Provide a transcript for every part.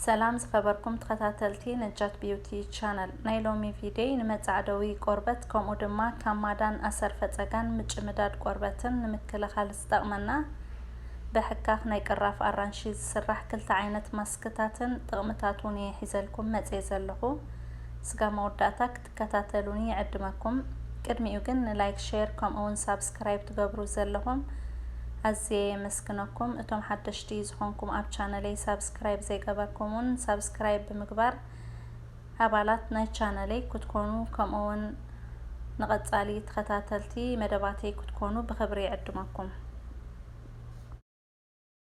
ሰላም ዝኸበርኩም ተኸታተልቲ ነጃት ቢዩቲ ቻነል፣ ናይ ሎሚ ቪድዮይ ንመጻዕደዊ ቆርበት ከምኡ ድማ ካብ ማዳን ኣሰር ፈጸጋን ምጭምዳድ ቆርበትን ንምክልኻል ዝጠቕመና ብሕካኽ ናይ ቅራፍ ኣራንሺ ዝስራሕ ክልተ ዓይነት ማስክታትን ጥቕምታቱን እየ ሒዘልኩም መጽየ ዘለኹ። ስጋ መወዳእታ ክትከታተሉኒ ይዕድመኩም። ቅድሚኡ ግን ንላይክ፣ ሼር ከምኡ እውን ሳብስክራይብ ትገብሩ ዘለኹም ኣዝየ የመስግነኩም። እቶም ሓደሽቲ ዝኾንኩም ኣብ ቻነለይ ሳብስክራይብ ዘይገበርኩም እውን ሳብስክራይብ ብምግባር ኣባላት ናይ ቻነለይ ክትኮኑ ከምኡ እውን ንቐጻሊ ተኸታተልቲ መደባተይ ክትኮኑ ብኽብሪ ይዕድመኩም።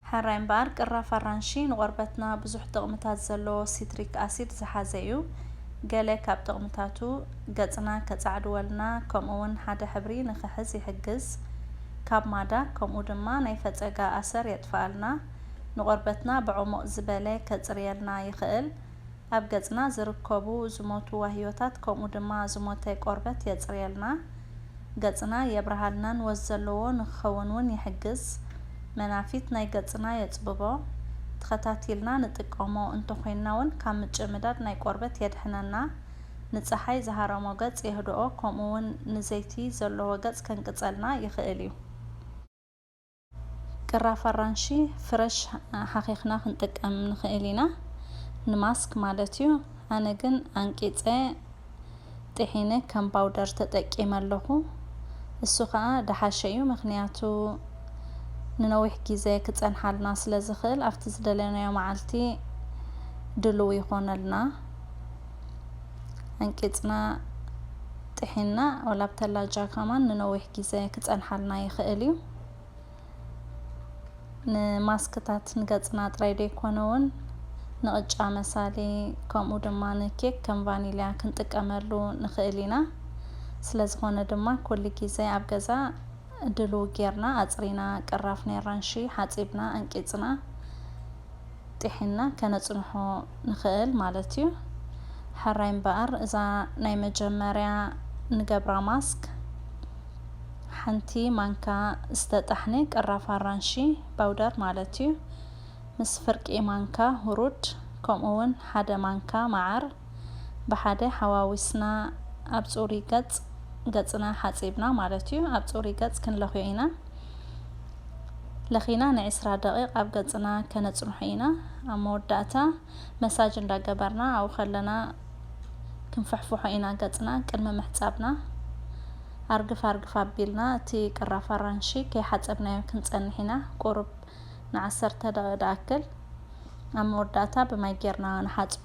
ሕራይ እምበኣር ቅራፍ ኣራንሺ ንቆርበትና ብዙሕ ጥቕምታት ዘለዎ ሲትሪክ ኣሲድ ዝሓዘ እዩ። ገለ ካብ ጥቕምታቱ ገጽና ከጻዕድወልና ከምኡ እውን ሓደ ሕብሪ ንኽሕዝ ይሕግዝ። ካብ ማዳ ከምኡ ድማ ናይ ፈጸጋ ኣሰር የጥፍኣልና። ንቆርበትና ብዕሙቕ ዝበለ ከጽርየልና ይኽእል። ኣብ ገጽና ዝርከቡ ዝሞቱ ዋህዮታት ከምኡ ድማ ዝሞተ ቆርበት የጽርየልና። ገጽና የብርሃልናን ወዝ ዘለዎ ንክኸውን እውን ይሕግዝ። መናፊት ናይ ገጽና የጽብቦ። ተኸታቲልና ንጥቀሞ እንተኾይንና እውን ካብ ምጭምዳድ ናይ ቆርበት የድሕነና። ንጸሓይ ዝሃረሞ ገጽ የህድኦ፣ ከምኡ እውን ንዘይቲ ዘለዎ ገጽ ከንቅጸልና ይኽእል እዩ። ቅራፍ ኣራንሺ ፍረሽ ሓኺኽና ክንጥቀም ንኽእል ኢና፣ ንማስክ ማለት እዩ። ኣነ ግን ኣንቂጸ ጥሒነ ከም ባውደር ተጠቂመ ኣለኹ። እሱ ኸኣ ደሓሸ እዩ፣ ምኽንያቱ ንነዊሕ ግዜ ክጸንሓልና ስለ ዝኽእል ኣብቲ ዝደለናዮ መዓልቲ ድሉው ይኾነልና። ኣንቂጽና ጥሒና ወላ ኣብ ተላጃ ከማን ንነዊሕ ግዜ ክጸንሓልና ይኽእል እዩ። ንማስክታት ንገጽና ጥራይ ዘይኮነ እውን ንቕጫ መሳሊ ከምኡ ድማ ንኬክ ከም ቫኒልያ ክንጥቀመሉ ንኽእል ኢና። ስለ ዝኾነ ድማ ኩሉ ግዜ ኣብ ገዛ ድሉው ጌርና ኣጽሪና ቅራፍ ናይ ኣራንሺ ሓጺብና ኣንቂጽና ጥሒና ከነጽንሖ ንኽእል ማለት እዩ። ሕራይ እምበኣር እዛ ናይ መጀመርያ ንገብራ ማስክ ሓንቲ ማንካ ዝተጣሕነ ቅራፍ ኣራንሺ ባውደር ማለት እዩ ምስ ፍርቂ ማንካ ሁሩድ ከምኡ እውን ሓደ ማንካ መዓር ብሓደ ሓዋዊስና ኣብ ጽሩይ ገጽ ገጽና ሓጺብና ማለት እዩ። ኣብ ጽሩይ ገጽ ክንለኽዮ ኢና። ለኺና ንዒስራ ደቂቕ ኣብ ገጽና ከነጽንሖ ኢና። ኣብ መወዳእታ መሳጅ እንዳገበርና ኣብኡ ከለና ክንፍሕፍሖ ኢና ገጽና ቅድሚ ምሕጻብና። ኣርግፍ ኣርግፍ ኣቢልና እቲ ቅራፍ ኣራንሺ ከይሓጸብናዮ ክንጸንሕ ኢና። ቁሩብ ንዓሰርተ ደቂቕ ዝኣክል ኣብ መወዳእታ ብማይ ጌርና ንሓጽቦ።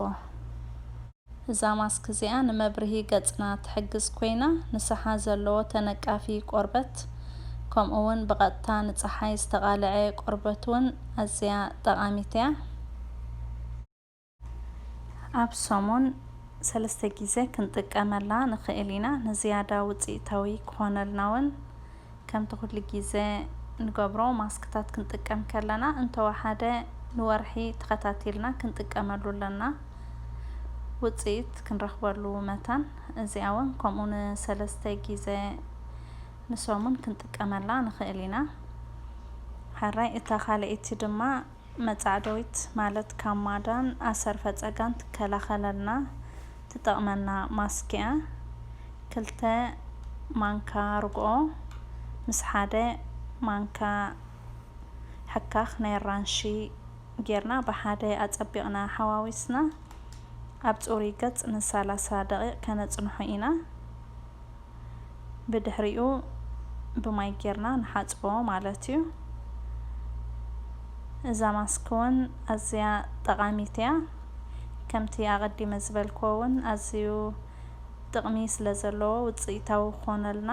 እዛ ማስክ እዚኣ ንመብርሂ ገጽና ትሕግዝ ኮይና፣ ንሰሓ ዘለዎ ተነቃፊ ቆርበት፣ ከምኡ እውን ብቐጥታ ንጸሓይ ዝተቓልዐ ቆርበት እውን ኣዝያ ጠቓሚት እያ። ኣብ ሰሙን ሰለስተ ግዜ ክንጥቀመላ ንኽእል ኢና። ንዝያዳ ውጽኢታዊ ክኾነልና እውን ከምቲ ኩሉ ግዜ ንገብሮ ማስክታት ክንጥቀም ከለና እንተወሓደ ንወርሒ ተኸታቲልና ክንጥቀመሉ ኣለና። ውጽኢት ክንረኽበሉ መታን እዚኣ እውን ከምኡ ንሰለስተ ግዜ ንሰሙን ክንጥቀመላ ንኽእል ኢና። ሕራይ እታ ካልኣይቲ ድማ መጻዕደዊት ማለት ካብ ማዳን ኣሰር ፈጸጋን ትከላኸለልና ትጠቕመና ማስክ እያ። ክልተ ማንካ ርግኦ ምስ ሓደ ማንካ ሕካኽ ናይ ኣራንሺ ጌርና ብሓደ ኣጸቢቕና ሓዋዊስና ኣብ ጽሩይ ገጽ ንሰላሳ ደቂቕ ከነጽንሖ ኢና። ብድሕሪኡ ብማይ ጌርና ንሓጽቦ ማለት እዩ። እዛ ማስክ እውን ኣዝያ ጠቓሚት እያ። ከምቲ ኣቐዲመ ዝበልክዎ እውን ኣዝዩ ጥቕሚ ስለ ዘለዎ ውጽኢታዊ ክኾነልና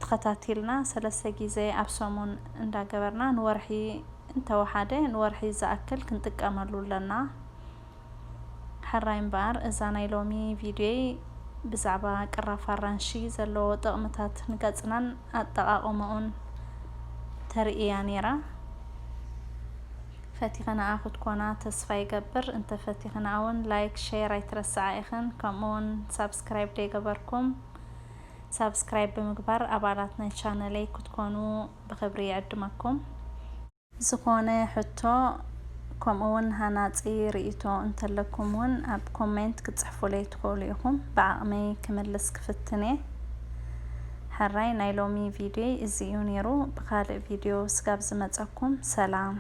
ተኸታቲልና ሰለስተ ግዜ ኣብ ሰሙን እንዳገበርና ንወርሒ እንተወሓደ ንወርሒ ዝኣክል ክንጥቀመሉ ኣለና። ሕራይ እምበኣር እዛ ናይ ሎሚ ቪድዮይ ብዛዕባ ቅራፍ ኣራንሺ ዘለዎ ጥቕምታት ንገጽናን ኣጠቓቕምኡን ተርኢ እያ ነይራ። ፈቲኽንኣ ክትኮና ተስፋ ይገብር። እንተፈቲኽንኣ እውን ላይክ፣ ሼር ኣይትረስዓ ኢኽን። ከምኡ እውን ሳብስክራይብ ደይገበርኩም ሳብስክራይብ ብምግባር ኣባላት ናይ ቻነለይ ክትኮኑ ብኽብሪ ይዕድመኩም። ዝኾነ ሕቶ ከምኡ እውን ሃናፂ ርእይቶ እንተለኩም እውን ኣብ ኮሜንት ክትፅሕፉለይ ትኽእሉ ኢኹም። ብዓቕመይ ክምልስ ክፍትን እየ። ሕራይ ናይ ሎሚ ቪድዮ እዚ እዩ ነይሩ። ብኻልእ ቪድዮ ስጋብ ዝመፀኩም ሰላም።